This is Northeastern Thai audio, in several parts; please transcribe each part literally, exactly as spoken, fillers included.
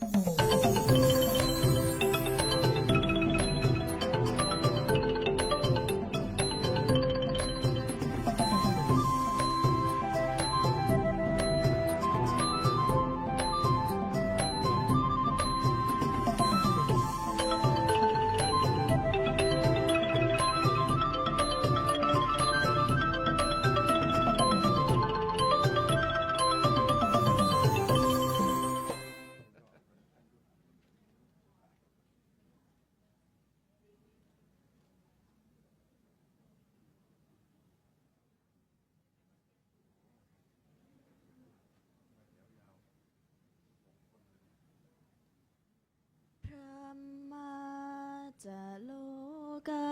พรหมาจะโลกา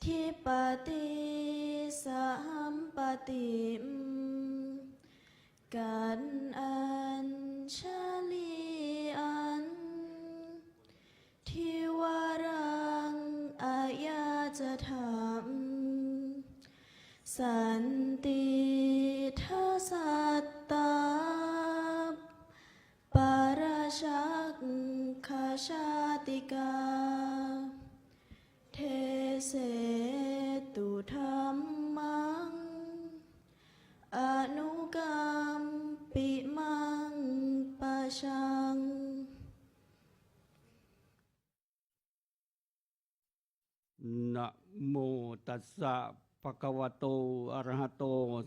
ธิปติสัมปติม กันอัญชลีอัน ทิวรังอายาจธรรม สันติทสัตตา ปรชักขชาติกา เทเสตุธรรมัง อนุกัมปิมังปะชัง นะโมตัสสะ ภะคะวะโต อะระหะโต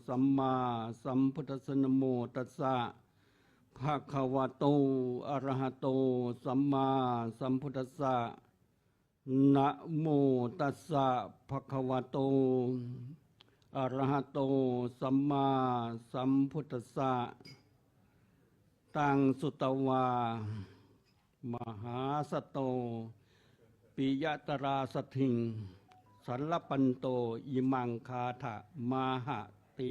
สัมมาสัมพุทธัสสะ นะโมตัสสะ ภะคะวะโต อะระหะโต สัมมาสัมพุทธัสสะ นะโมตัสสะ ภะคะวะโต อะระหะโต สัมมาสัมพุทธัสสะ ตังสุตวา มหาสโต ปิยะตราสถิง สัลลปันโต อิมังคาถะมหะตี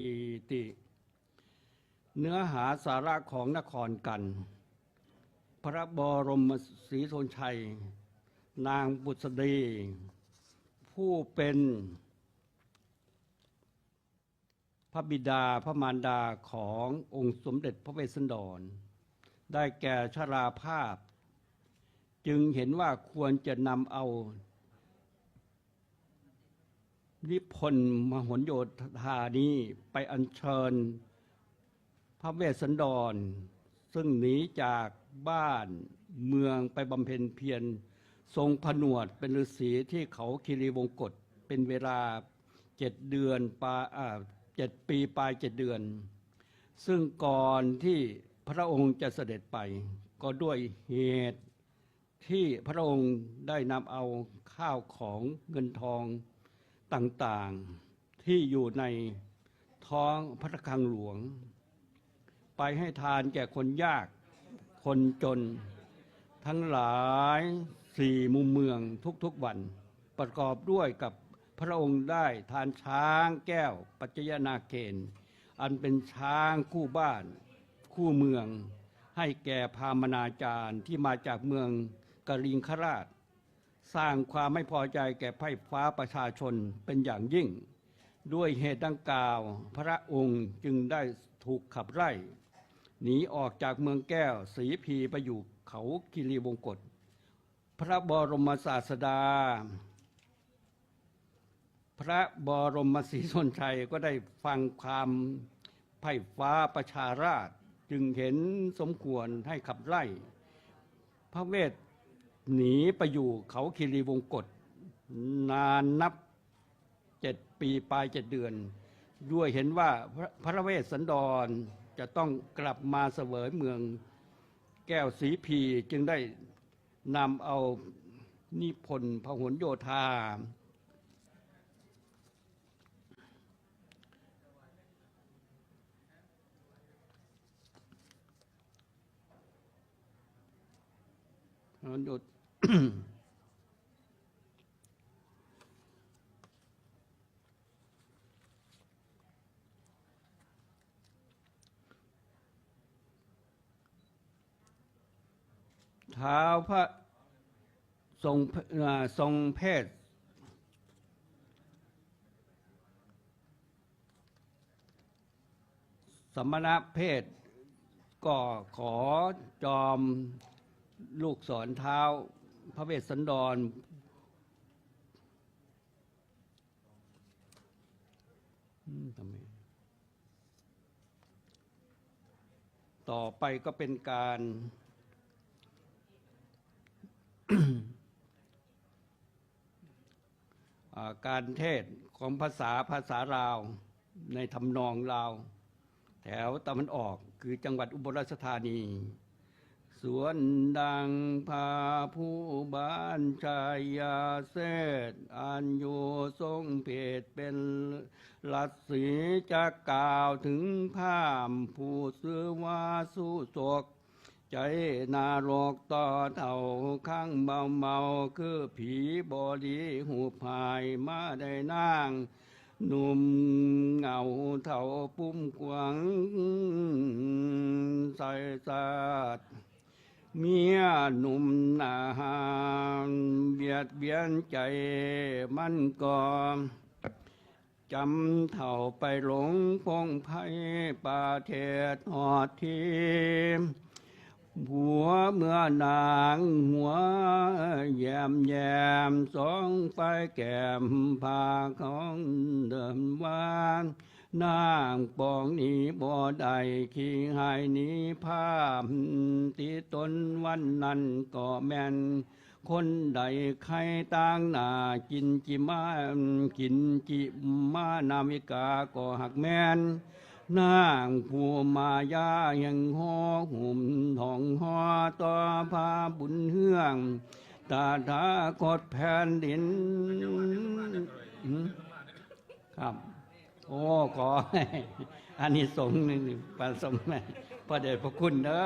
ติ เนื้อหาสาระของนครกัน พระบรมศรีโสนชัย นางบุษดี ผู้เป็น พระบิดาพระมารดาขององค์สมเด็จพระเวสสันดร ได้แก่ชราภาพ จึงเห็นว่าควรจะนำเอานิพนธ์มหนโยธานี้ไปอัญเชิญ พระเวสสันดร ซึ่งหนีจากบ้านเมืองไปบำเพ็ญเพียร ทรงผนวดเป็นฤาษีที่เขาคีรีวงกฏเป็นเวลาเจ็ดเดือนปา อ่า เจ็ดปีปลายเจ็ดเดือน ซึ่งก่อนที่พระองค์จะเสด็จไป ก็ด้วยเหตุ ที่พระองค์ได้นำเอาข้าวของเงินทองต่างๆ ที่อยู่ในท้องพระคลังหลวง ไปให้ทานแก่คนยากคนจนทั้งหลายสี่มุมเมืองทุกๆวัน ประกอบด้วยกับพระองค์ได้ทานช้างแก้วปัจจยนาเกณฑ์ อันเป็นช้างคู่บ้านคู่เมือง ให้แก่พราหมณาจารย์ที่มาจากเมืองกลิงคราช สร้างความไม่พอใจแก่ไพร่ฟ้าประชาชนเป็นอย่างยิ่ง ด้วยเหตุดังกล่าว พระองค์จึงได้ถูกขับไล่ หนีออกจากเมืองแก้วสีพีไปอยู่เขาคีรีวงกฏ พระบรมศาสดา พระบรมศรีสนชัยก็ได้ฟังความไพร่ฟ้าประชาราษฎร์ จึงเห็นสมควรให้ขับไล่ พระเวสหนีไปอยู่เขาคีรีวงกฏ นานนับเจ็ดปีปลายเจ็ดเดือน ด้วยเห็นว่าพระ พระเวสสันดรจะต้องกลับมาเสวยเมืองแก้วสีพี จึงได้นำเอานิพนธ์พหลโยธา หลโยธ ท้าวพระทรง อ่า ทรงเพศ สมณเพศ ก็ขอจอมลูกศรเท้าพระเวสสันดร อืม ทำไม ต่อไปก็เป็นการ อ่า การเทศน์ของภาษา ภาษาลาว ในทำนองลาว แถวตะวันออก คือจังหวัดอุบลราชธานี ส่วนดังพระผู้บานชายาเสด อันอยู่ทรงเพศเป็นรัตสี จะกล่าวถึงพราหมณ์ผู้ชื่อว่าสุโสก ใจนรกต่อเท่าข้างเบาเมา คือผีบอดีหูพายมาได้นาง หนุ่มเหงาเฒ่าปุ้มกวางใส่สาด เมียหนุ่มหนาหานเบียดเบียนใจมันก็ จำเฒ่าไปหลงพงไพรประเทศฮอดที ผัวเมื่อนางหัวแยมแยมสองไฟแก้มผ้าของเดิมว่า นางปองนี้บ่ได้ขี้หายหนี้พามที่ตนวันนั้นก็แม่น คนใดใครต่างหน้ากินจิมา กินจิมานาวิกาก็หักแม่น นางผู้มายาแห่งหอหุ่มทองหอต่อพาบุญเฮือง ตถาคตแผ่นดิน อืม ครับ โอ้ ขอให้อานิสงส์หนึ่งประสมพระเดชพระคุณเด้อ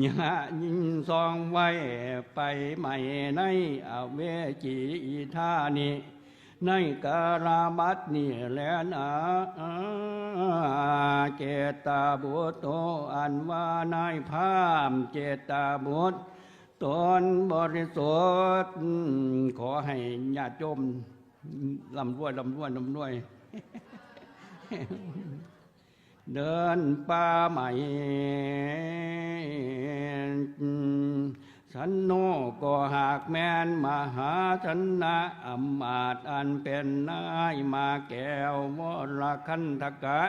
ยะยิ่งซองไว้ไปใหม่ในอเวจีอีท่านี้ ในกาลบัดนี้แลนา เจตบุตรโตอันว่านายพราหมณ์เจตบุตร ตนบริสุทธิ์ ขอให้ญาติโยมร่ำรวย ร่ำรวย ร่ำรวย เดินป่าใหม่ สันโนก็หากแม่นมหาชนะอำมาตย์อันเป็นนายมาแก้ววรคันธกะ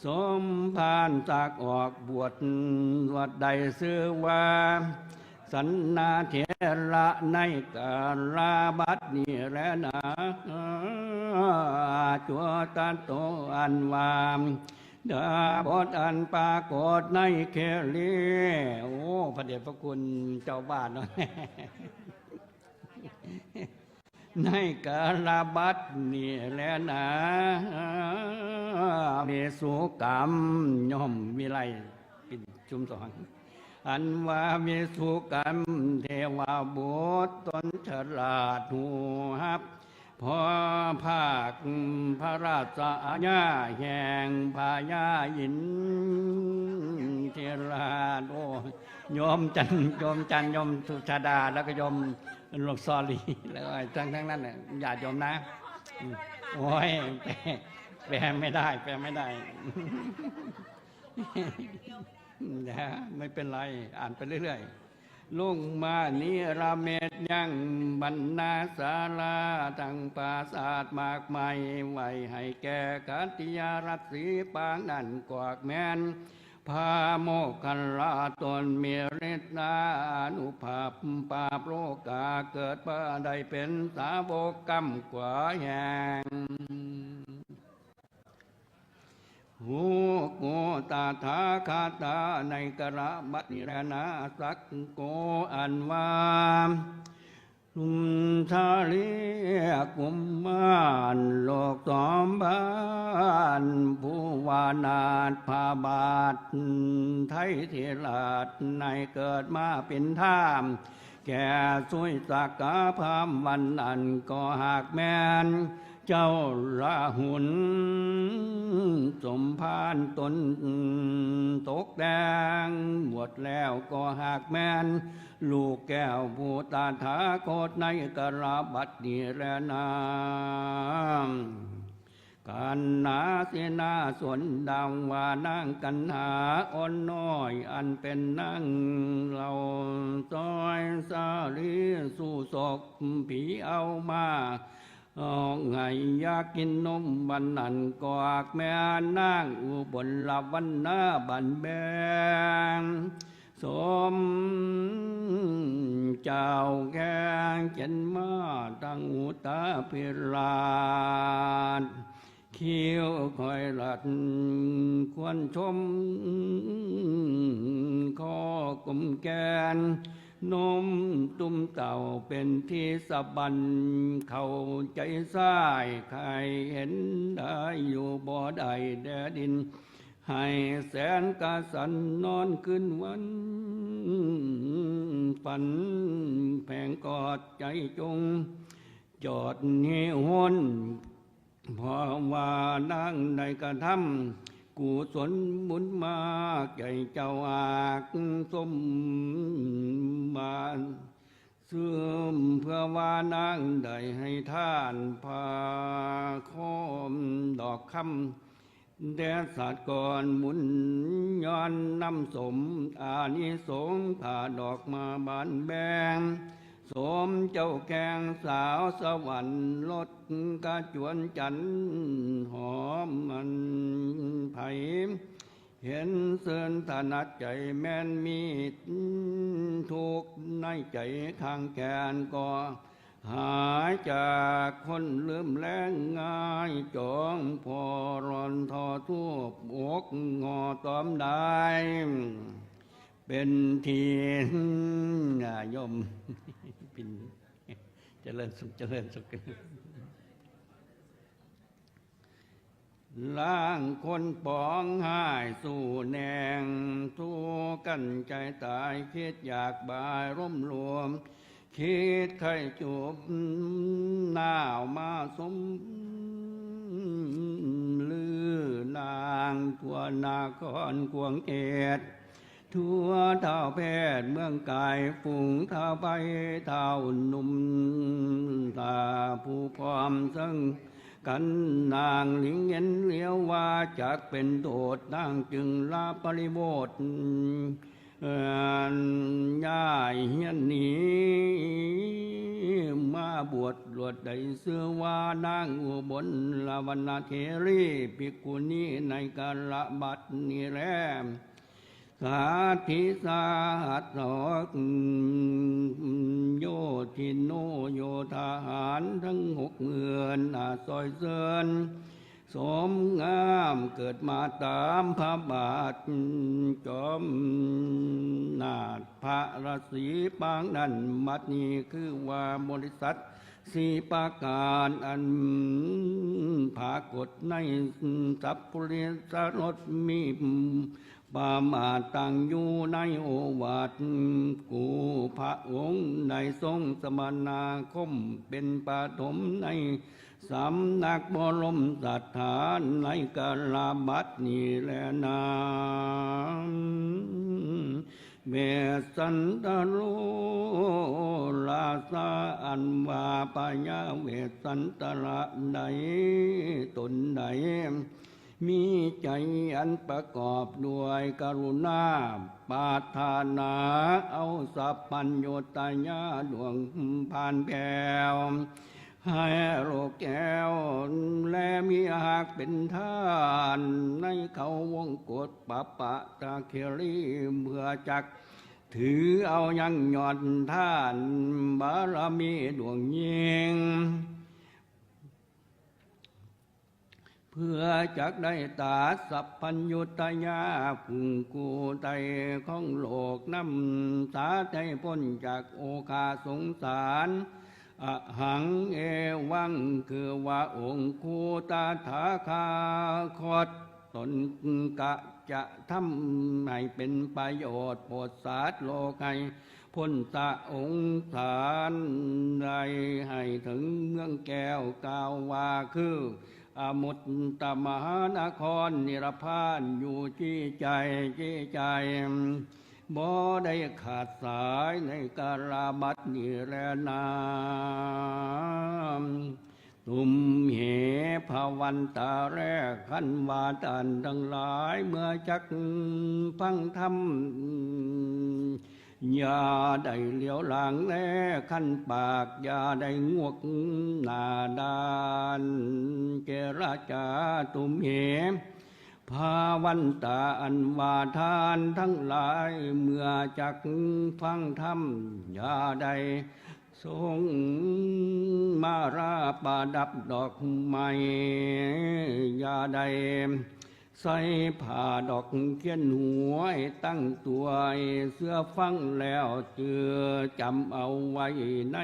สมภารจักออกบวช บวชได้ชื่อว่า สันนาเถระในกาลบัดนี้แลนา จัวตัตโตอันว่า ดาบทอันปรากฏในเครี โอ้ พระเดชพระคุณเจ้าบ้านเนาะ ในกาลบัดนี้แลนา มีสุกรรมย่อมวิไลเป็นชุมสอง อันว่ามีสุกรรมเทวบุตรตนฉลาดหูฮับ พอภาคพระราชอาญาแห่งพญาอินทิราช โอ้ โยมจัน โยมจัน โยมสุชาดา แล้วก็โยมหลวงซอลี แล้วก็ทั้ง ทั้งนั้นน่ะ ญาติโยมนะ อืม โอ้ย แปล แปลไม่ได้ แปลไม่ได้ นะ ไม่เป็นไร อ่านไปเรื่อยๆ ลงมานิรเมตยังบรรณาศาลา ทั้งปราสาทมากมาย ไว้ให้แก่ขัตติยรัตสีปางนั้นกวากแม่น พระโมคคัลลาตนมีฤทธานุภาพ ปราบโลกาเกิดมาได้เป็นสาวกกำกว่าแห่ง โหโกตถาคาตาในกระบัดนี้แลนา สักโกอันว่า สุนทรีกุมารโลกสมบัติผู้วานาถพระบาทไทยเทราชในเกิดมาเป็นท่าม แก่สุยสากาพามวันอันก็หากแม่น เจ้าราหุลสมภารตนตกแต่งบวชแล้วก็หากแม่น ลูกแก้วผู้ตถาคตในกระบัดนี้แลนา ก อันนาเสนาสนดังว่านางกันหาอ่อนน้อย อันเป็นนางเหล่าซอยสาลีสู่ศกผีเอามา ออกให้ยากินนมวันนั้นกอกแม่นางอุบลละวันนาบันแบง สมเจ้าแก่เขียนมาตั้งอุตาพิราช คิ้วคอยหลัดควรชม ข้อกลมแกน นมตุ้มเต่าเป็นที่สะบัน เข้าใจซ้ายใครเห็นได้อยู่บ่ได้แดดิน ให้แสนกระสันนอนคืนวัน ฝันแผงกอดใจจง จอดนิหน เพราะว่านางได้กระทำกุศลบุญมาก ใจเจ้าอากสมมา เสื่อมเพื่อว่านางได้ให้ทานผ้าคอมดอกคำ แด่สัตว์ก่อนบุญย้อนนำสม อานิสงส์ผ้าดอกมาบานแบง สมเจ้าแกงสาวสวรรค์รถกระจวนจันทร์หอมมันไผ เห็นเซินถนัดใจแม่นมีทุกข์ในใจข้างแขนก็ หายจากคนลืมแลงง่าย จองพอรอนทอทูบอกงอตอมได้ เป็นทีนิยม เป็นเจริญสุข เจริญสุข ล้างคนปองหายสู่แนง สู้กันใจตายคิดอยากบายร่มรวม คิดไข่จุบหนาวมาสม ลือนางทั่วนครกวงเกต ทั่วท้าวแพทย์เมืองกาย ฝูงท้าวใบท้าวหนุ่ม ตาผู้พร้อมซึ่งกันนางลิงเห็นเลี้ยวว่าจักเป็นโทษ นางจึงลาปริโวท เอ่อย้ายเฮียนหนีมาบวชลวดได้ชื่อว่านางอุบลละวรรณเถรีภิกขุณีในกาลบัดนี้แล สาธิสาหัสสอก โยธินโนโยธาหารทั้งหกหมื่นอาซอยเซิน สมงามเกิดมาตามพระบาท จอมนาถพระราศีปางนั้น บัดนี้คือว่าบริษัท สี่ประการอันปรากฏในสัพพุริสรสมีประมาทตั้งอยู่ในโอวาท กูพระองค์ได้ทรงสมนาคมเป็นปฐมในสำนักบรมสถานในกาลบัดนี้แลนา เวสสันตโรราชาอันว่าพญาเวสสันตระใดตนใด มีใจอันประกอบด้วยกรุณา ปรารถนาเอาสัพพัญญุตยาดวงผ่านแผ่ว ให้โลกแก้ว และมีหากเป็นทานในเขาวงกฏปะปะตาเครีเพื่อจักถือเอายังยอดทานบารมีดวงยิ่ง เพื่อจักได้ตาสัพพัญญุตยาผู้กู้ไตของโลกนำสาใจพ้นจากโอคาสงสาร อหังเอวัง คือว่าองค์คูตถาคาคตตนกะจะทำให้เป็นประโยชน์โปรดสัตว์โลกให้พ้นสะองสารใดให้ถึงเมืองแก้วกล่าวว่าคือ อมุตตมหานครนิรพานอยู่ที่ใจที่ใจ บ่ได้ขาดสายในกาลบัดนี้แลนา ตุมเห ภวันตาแล คันว่าท่านทั้งหลายเมื่อจักฟังธรรม อย่าได้เหลียวหลังแล คันปากอย่าได้งวกหน้าด้าน เจรจา ตุมเห ภวันตา อันว่าท่านทั้งหลายเมื่อจักฟังธรรม อย่าได้ ทรงมาราประดับดอกไม้ อย่าได้ใส่ผ้าดอกเขียนหัวตั้งตัว เสื้อฟังแล้วเจือจำเอาไว้ใน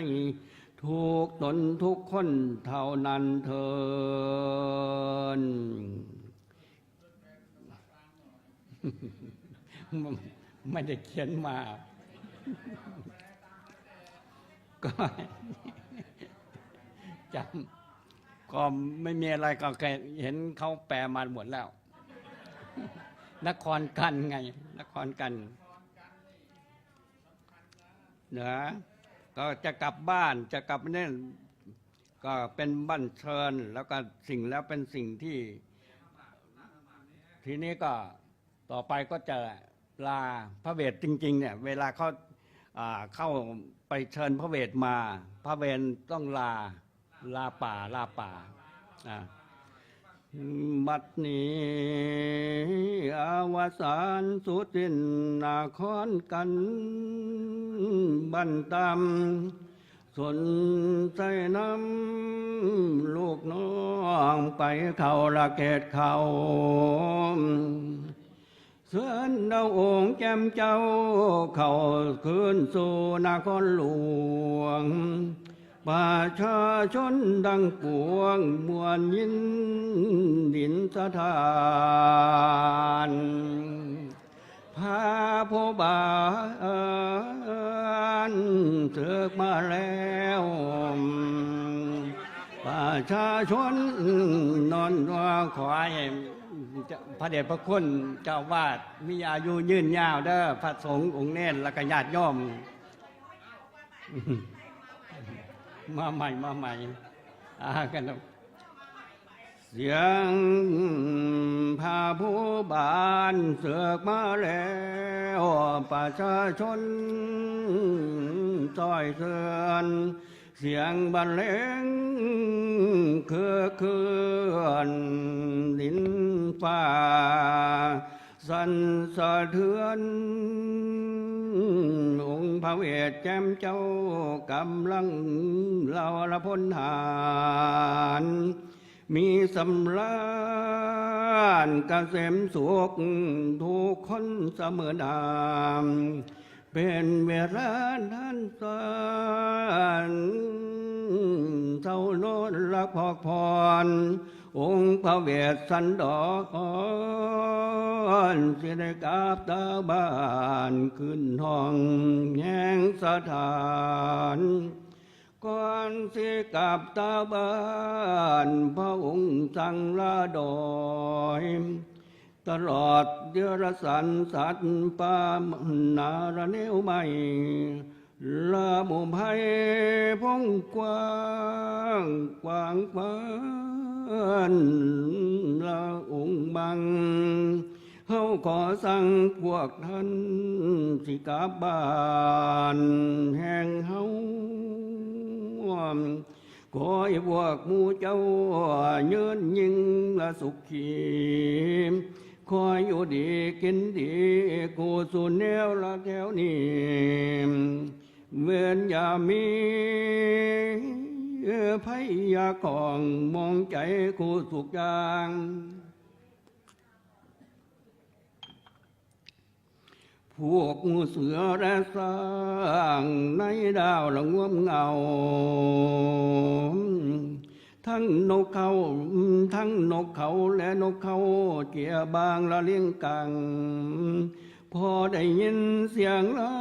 ทุกตนทุกคนเท่านั้นเทิน ไม่ได้เขียนมา ก็จำก็ไม่มีอะไร ก็แค่เห็นเขาแปลมาหมดแล้ว นครกันไง นครกันเหนือ ก็จะกลับบ้าน จะกลับเนี่ย ก็เป็นบ้านเชิญ แล้วก็สิ่งแล้วเป็นสิ่งที่ ทีนี้ก็ต่อไปก็จะลาพระเวทจริงๆเนี่ย เวลาเขาอ่าเข้าไปเชิญพระเวทมา พระเวทต้องลา ลาป่า ลาป่า อ่า บัดนี้อวสานสุดสิ้นนครกัน บันตำ สนใจนำลูกน้องไปเข้าละเขตเขา เชิญเอาองค์แจ่มเจ้าเข้าคืนสู่นครหลวง ประชาชนดังปวงมวลยินดินสถาน พระผู้บานเถิกมาแล้ว ประชาชนนอนว่าขอให้พระเดชพระคุณเจ้าอาวาสมีอายุยืนยาวเด้อ พระสงฆ์องค์เณรและก็ญาติโยม มาใหม่ มาใหม่ อ่า กันเนาะ เสียงพระผู้บานเสิกมาแล้ว ประชาชนจ้อยเชิญ เสียงบรรเลงคือคลื่นดินฟ้าสั่นสะเทือน องค์พระเวทแจ่มเจ้ากำลังเหล่าละพลหาร มีสำราญเกษมสุขทุกคนเสมอนาม เป็นเวลานั้นสันเศร้านอนละพอกพร องค์พระเวสสันดรสิได้กราบตาบ้านขึ้นห้องแห่งสถาน ก่อนสิกลับตาบ้านพระองค์สั่งลาดอย ตลอดเดือรสันสัตว์ป่านาระเนวไม่ ละหมู่ไพร่พงกว้างกว้างขวานละองค์บัง เฮาขอสั่งพวกท่านสิกลับบ้านแห่งเฮา ขอให้พวกหมู่เจ้ายืนยิ่งและสุขี ขออยู่ดีกินดีกูสู่แนวละแถวนี้ เวรอย่ามีภัยอย่าของมองใจกูสุขอย่าง พวกหมู่เสือและสร้างในดาวละงวมเงา ทั้งนกเขา ทั้งนกเขาและนกเขาเจียบางละเลียงกัง พอได้ยินเสียงละ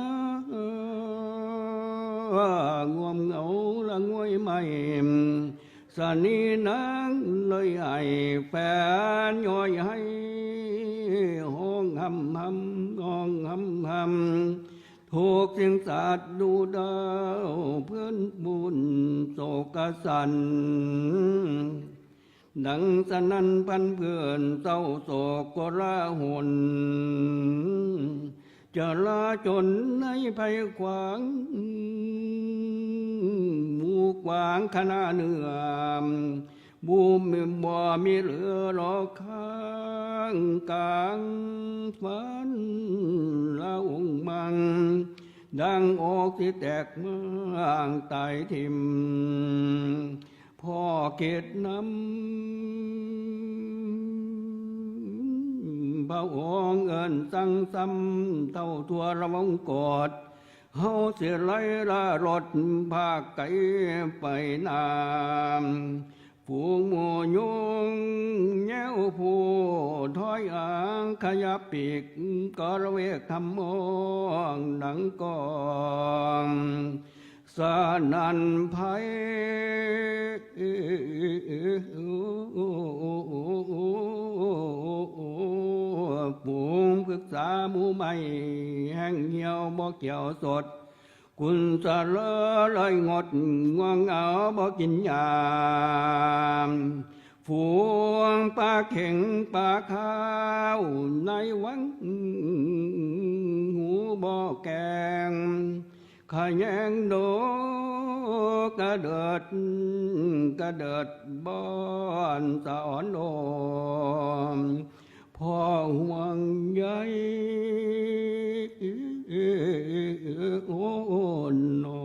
งวมเงาละงวยไหม สนีนางเลยให้แฟนย้อยให้ห้องหำหำห้องหำหำ ทุกข์สิ่งสัตว์ดูเดาเพื่อนบุญโศกสัน ดังสนั่นพันเพื่อนเศร้าโศกกลาหล จลาจลในภัยขวาง หมู่กวางคณะเนื้อ บูมบ่มีเหลือหลอกข้างกลางฝันละองค์มัง ดังอกที่แตกมางตายทิม พ่อเกตนำ พระองค์เอิ้นสั่งซ้ำเท่าทั่วระวงกอด เฮาสิไล่ล่ารถภาคไกลไปนาม ฝูงหมู่ยุงแย้วผู้ถอยอางขยับปีกกระเวกทำมองดังกอง สนั่นไพร ฝูงพฤกษาหมู่ไม้แห้งเหี่ยวบ่เขียวสด กุนสะเลอเลยงดง่วงเหงาบ่กินยา ฝูงปลาเข็งปลาขาวในวัง หูบ่แกง ขะแยงโดกระเดิด กระเดิดบอนสะออนโอม พ่อห่วงใยโอนอ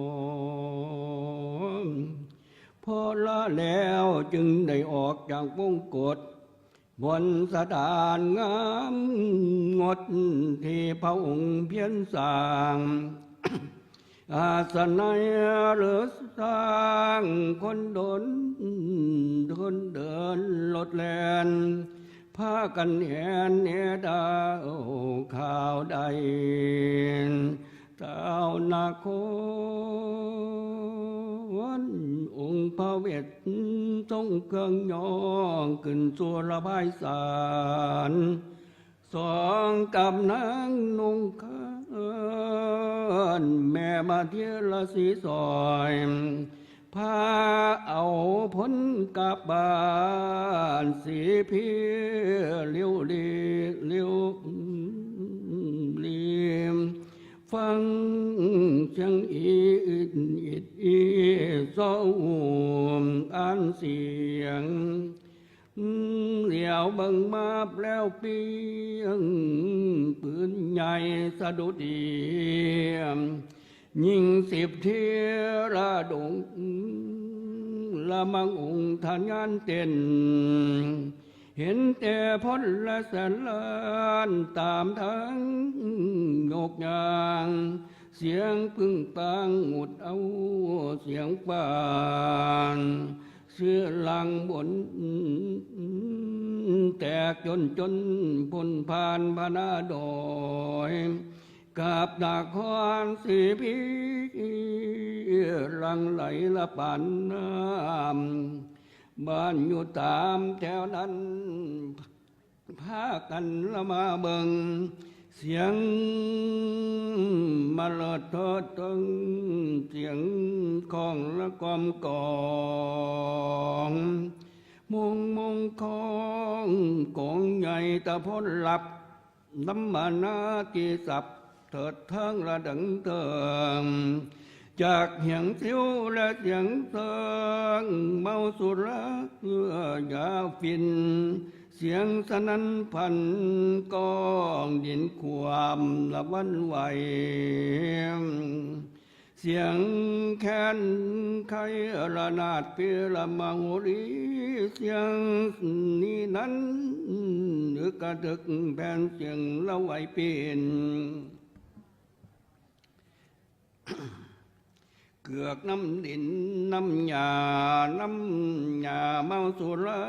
ม พอละแล้วจึงได้ออกจากวงกฏ บนสถานงามงดที่พระองค์เพียรสร้าง อาสนัยหรือสร้างคนดน คนเดินรถแล่น พากันแหนเนดาวข่าวใด ท้าวนคร องค์พระเวททรงเครื่องย่องขึ้นสู่ระบายสาร สองกับนางนุ่งขานแม่มาเทียละสีซอย พาเอาพ้นกลับบ้านสีพีเลี้ยวลีเลี้ยวลี ฟังเสียงอีดอีดอีเศร้าอันเสียง เหลียวเบิ่งมาแล้วเปียง ปืนใหญ่สะดุดี ยิงสิบเทียระดง ละมังองค์ทะยานเต้น เห็นแต่พ้นและแสนล้านตามทางโยกยาง เสียงปึ้งปังหมุดเอาเสียงปาน เสื้อลังบน แตกจนจนพ้นผ่านพนาดอย กับนครสีพีหลั่งไหลละปานน้ำ บ้านอยู่ตามแถวนั้น พากันละมาเบิ่ง เสียงมาเลิดเทิดเทิง เสียงของละกอมกอง มงมงของกองใหญ่ตะพลหลับ น้ำมานาตีสับเถิดเทิงระดังเทิง จากเหียงซิวและเสียงเซิง เมาสุราเพื่อยาฝิ่น เสียงสนั่นพันกองดินความละวันไหว เสียงแคนไขระนาดเปรมโหรี เสียงนี้นั้นนึกกระดึกแผ่นเสียงละไหวเปลี่ยน เกือกน้ำดินน้ำหญ้าน้ำหญ้าเมาสุรา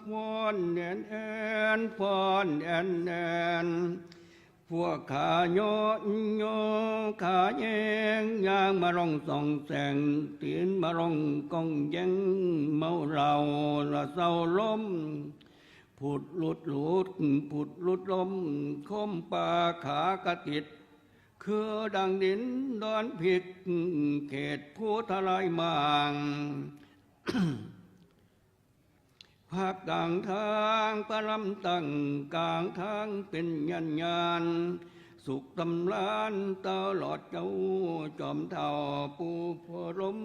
ฟ้อนแอนแอนฟ้อนแอนแอน พวกขาโยโยขาแยงยางมาลองส่องแสง ตีนมาลองกองแยง เมาเหล้าละเศร้าลม ผุดหลุดหลุดผุดหลุดลม คมปาขากระติด คือดังดินดอนผิด เขตภูทะลายมาง ภาคกลางทางพระลำตั้ง กลางทางเป็นยานยาน สุขตำลานตลอดเจ้า จอมเฒ่าปู่พรหม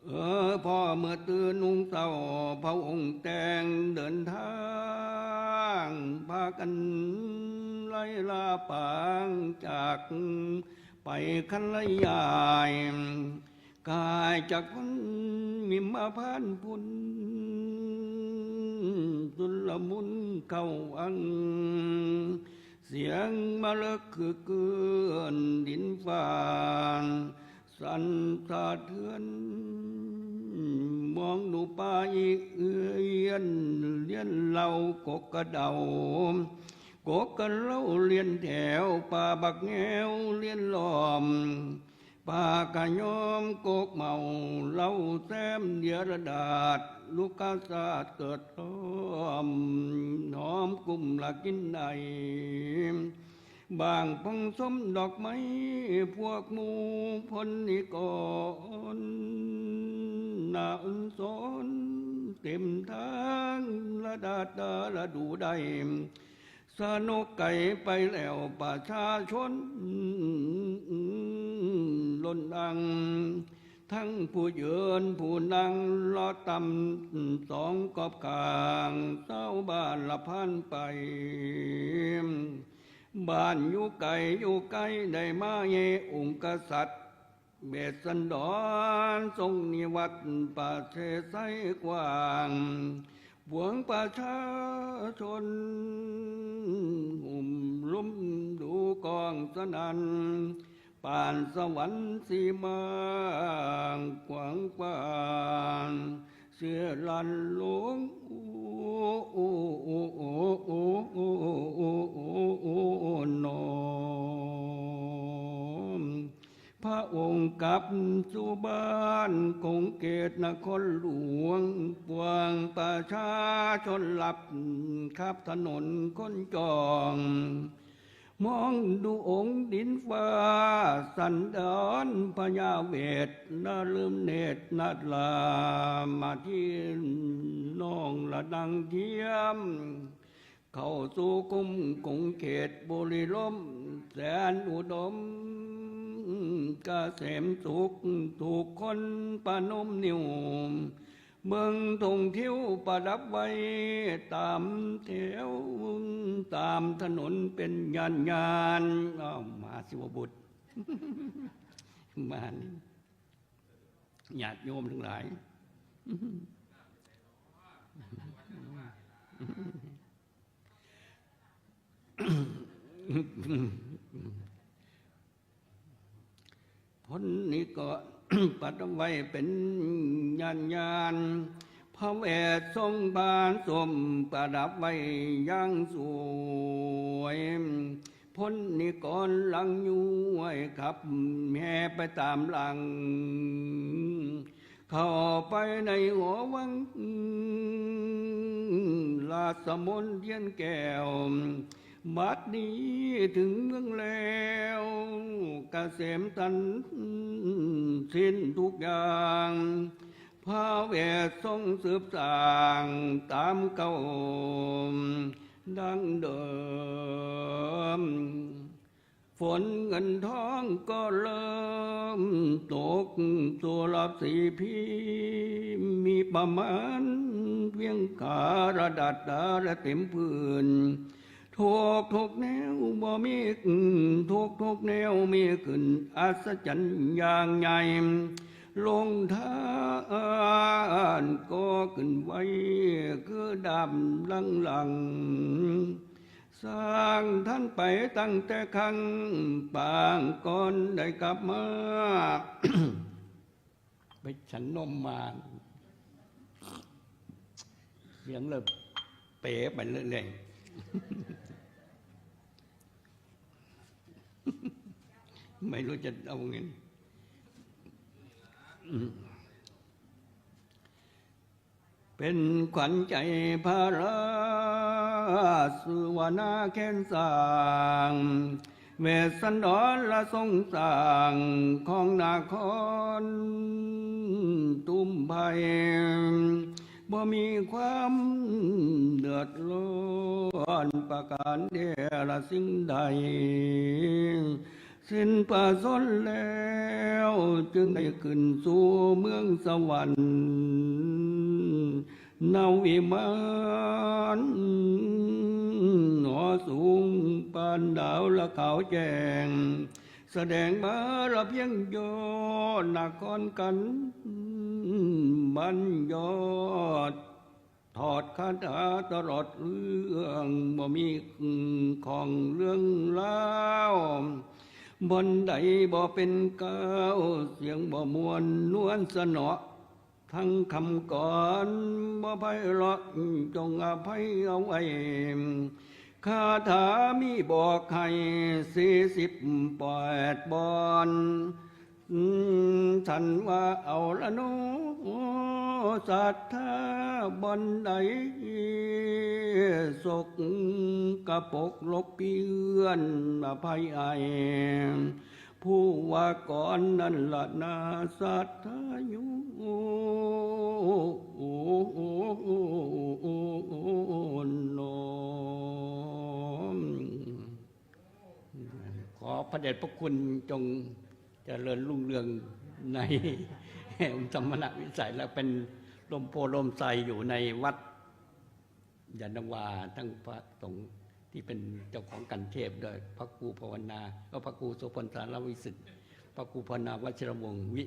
เออ พ่อเมื่อตื่นนุ่งเศร้า พระองค์แต่งเดินทาง พากันไล่ลาปางจากไปคันไล่ยาย กายจากพ้นมิมพานต์พุน สุลมุนเข้าอัง เสียงมะเลิกคือเกลื่อนดินฟ้า สั่นสะเทือน มองดูป่าอีเอือน เลียนเหล่ากกกระเดา กกกระเล่าเลียนแถว ป่าบักแงวเลียนล้อม ป่ากะยอมกกเมา เหล้าแซมเดียระดาษ ลูกกาสาดเกิดล้อม หอมกลุ่มละกินได้ บางพงสมดอกไม้ พวกหมู่พลนิกร น่าอ่อนสอนเต็มทาง ระดาษดาระดูได้ สนุกไกลไปแล้วประชาชน ล้นอัง ทั้งผู้ยืนผู้นั่งเลาะตำสองกอบข้าง ชาวบ้านละพันไป บ้านอยู่ไกลอยู่ไกลได้มาเยองค์กษัตริย์ เวสสันดรทรงนิวัตรประเทศไทยกว้าง ปวงประชาชน หุ่มลุ่มดูกองสนั่น ปานสวรรค์สีมางกว้างกว้าง เสียลันหลง โอ้ โอ้ นอม พระองค์กลับสู่บ้านคงเขตนครหลวง ปวงประชาชนรับขับถนนคนจอง มองดูองค์ดินฟ้าสันดอนพญาเวท นฤเนตรนาฏรามาที่น้องละดังเทียม เข้าสู่คุ้มคงเขตบุรีลมย์แสนอุดม กเกษมสุข ทุกคนประนมนิ้ว เมืองท่องเที่ยวประดับไว้ตามแถว ตามถนนเป็นยานยาน อ้าว มหาศิวบุตร มานี่ ญาติโยมทั้งหลาย พ้นนี้ก็ ประดับไว้เป็นยานยาน พระเวททรงพานสมประดับไว้อย่างสวย พ้นนี้ก่อนหลังย้วยขับแห่ไปตามหลัง เข้าไปในหอวัง ราชมนเทียนแก้ว บัดนี้ถึงเมืองแล้ว เกษมทันสิ้นทุกอย่าง พระเวททรงสืบสร้างตามเก่าดังเดิม ฝนเงินทองก็เริ่มตก สุราสีพี มีประมาณเพียงขาระดับตาและเต็มพื้น ทุกทุกแนวบ่มี ทุกทุกแนวมีขึ้นอัศจรรย์อย่างใหญ่ ลงทานก็ขึ้นไวคือดำลังลัง สร้างท่านไปตั้งแต่ครั้งปางก่อนได้กลับมา ไปฉันนมมา เสียงเลยเป๋ไปเรื่อยๆ ไม่รู้จะเอาไง อืม เป็นขวัญใจพระราชสุวรรณาแค้นสร้าง เวสสันดรละทรงสร้างของนครตุ้มไพ บ่มีความเดือดร้อนประการใดละสิ่งใด สิ้นประชนแล้วจึงได้ขึ้นสู่เมืองสวรรค์ นวิมานหอสูงปานดาวละขาวแจ้ง แสดงบารเพียงยอดนครกันบันยอด ถอดคาถาตลอดเรื่องบ่มีของเรื่องเล่าบ่อนใดบ่เป็นก้าวเสียงบ่มวนนวลสนอ ทั้งคำก่อนบ่ไพเราะจงอภัยเอาไว้ คาถามีบอกให้สี่สิบแปดบอน ท่านว่าเอาละโนศรัทธาบ่อนใดสกกระปรกลบเปื้อนอภัยไอ ผู้ว่าก่อนนั่นละนาศรัทธาอยู่นอ ขอพระเดชพระคุณจงเจริญรุ่งเรืองในสมณวิสัย และเป็นร่มโพธิ์ร่มไทรอยู่ในวัดยานนาวา ทั้งพระสงฆ์ที่เป็นเจ้าของกันเทพด้วย พระครูภาวนา ก็พระครูโสพลสารวิสิทธิ์ พระครูภาวนาวัชิรวงศ์วิ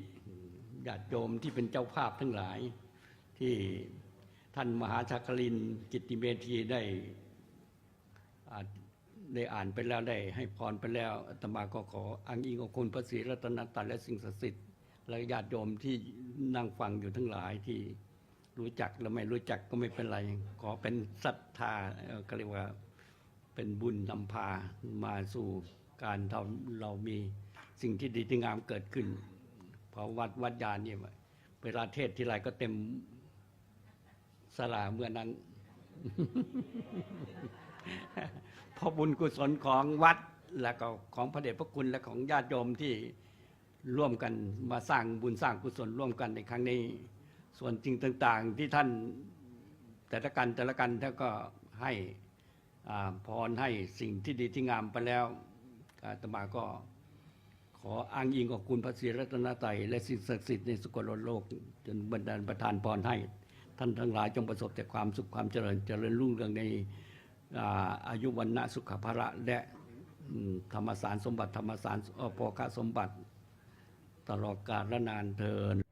ญาติโยมที่เป็นเจ้าภาพทั้งหลาย ที่ท่านมหาชาครินทร์กิตติเมธีได้ อ่า ได้อ่านไปแล้ว ได้ให้พรไปแล้ว อาตมาก็ขออ้างอิงองค์คุณพระศรีรัตนตรัยและสิ่งศักดิ์สิทธิ์ และญาติโยมที่นั่งฟังอยู่ทั้งหลาย ที่รู้จักและไม่รู้จักก็ไม่เป็นไร ขอเป็นศรัทธา เอ่อ เขาเรียกว่าเป็นบุญนำพามาสู่การทำเรามีสิ่งที่ดีที่งามเกิดขึ้น เพราะวัด วัดยานเนี่ย เวลาเทศน์ทีไรก็เต็มศาลาเมื่อนั้น เพราะบุญกุศลของวัด และก็ของพระเดชพระคุณและของญาติโยมที่ร่วมกันมาสร้างบุญสร้างกุศลร่วมกันในครั้งนี้ ส่วนสิ่งต่างๆที่ท่านแต่ละกันแต่ละกันท่านก็ให้ อ่า พรให้สิ่งที่ดีที่งามไปแล้ว อาตมาก็ขออ้างอิงขอบคุณพระศรีรัตนตรัยและสิ่งศักดิ์สิทธิ์ในสกลโลก จนบันดาลประทานพรให้ท่านทั้งหลายจงประสบแต่ความสุขความเจริญ เจริญรุ่งเรืองใน อ่า อายุวรรณะสุขะพละและ อืม ธรรมสารสมบัติ ธรรมสาร เอ่อ โภคสมบัติ ตลอดกาลนานเทอญ